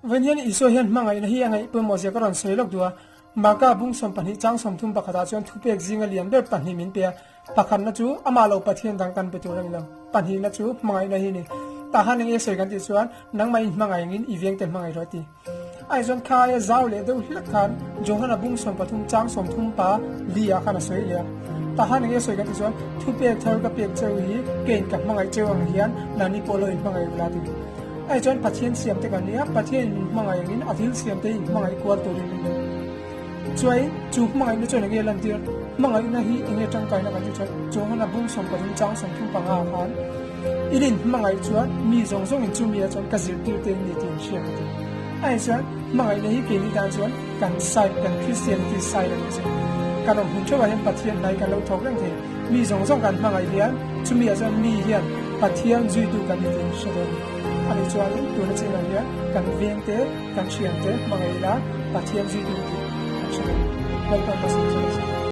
Vawiin hian Isua hian hmangaihna hi a ngaih pawimawh zia ka rawn sawi lawk duh a. Marka bung 12 chang 31 ah chuan thupek zinga lian ber pahnih min pe a. Pakhatna chu amah lo Pathian dang kan pe tur a ni lo. Pahnihna chu hmangaihna hi a ni. Tah khan eng nge sawi kan tih chuan nangmah in hmangaih angin i vengte hmangaih rawh a ti. Ai chuan kha aia zau leh deuh hlek khan Johana bung 13 chang 30 pa li ah khan a sawi leh a. Tah khan eng nge sawi kan tih chuan thupek thar ka pek cheu hi keiin ka hmangaih cheu ang hian nani pawh lo in hmangaih ula a ti. Ai chuan Pathian siam te kan ni a, Pathian in min hmangaih angin a thil siam te in hmangaih kual turin min duh. Chuai chu hmangaihna chuan enge lantir? Hmangaihna hi enge tangkaina kan tih chuan Johana bung 13 chang 35 ah khan in in hmangaih chuan mi zawng zawng in chumi ah chuan ka zirtir te in ni tih in hria ka ti. A en chuan hmangaihna hi keini tan chuan kan side kan Christianity side a nih chu. Kan awm hun theuh ah hian Pathian hnai kan lo thawk reng thei. Mi zawng zawng kan hmangaih hian chumi ah chuan mi hian Pathian zuitu kan ni tih in hre dawn a ni. A nih chuanin tuna chinah hian kan veng te, Kan thiante hmangaih ila Pathian zui ding tih kan hre lo. Lalpan ka sawi chu a ni.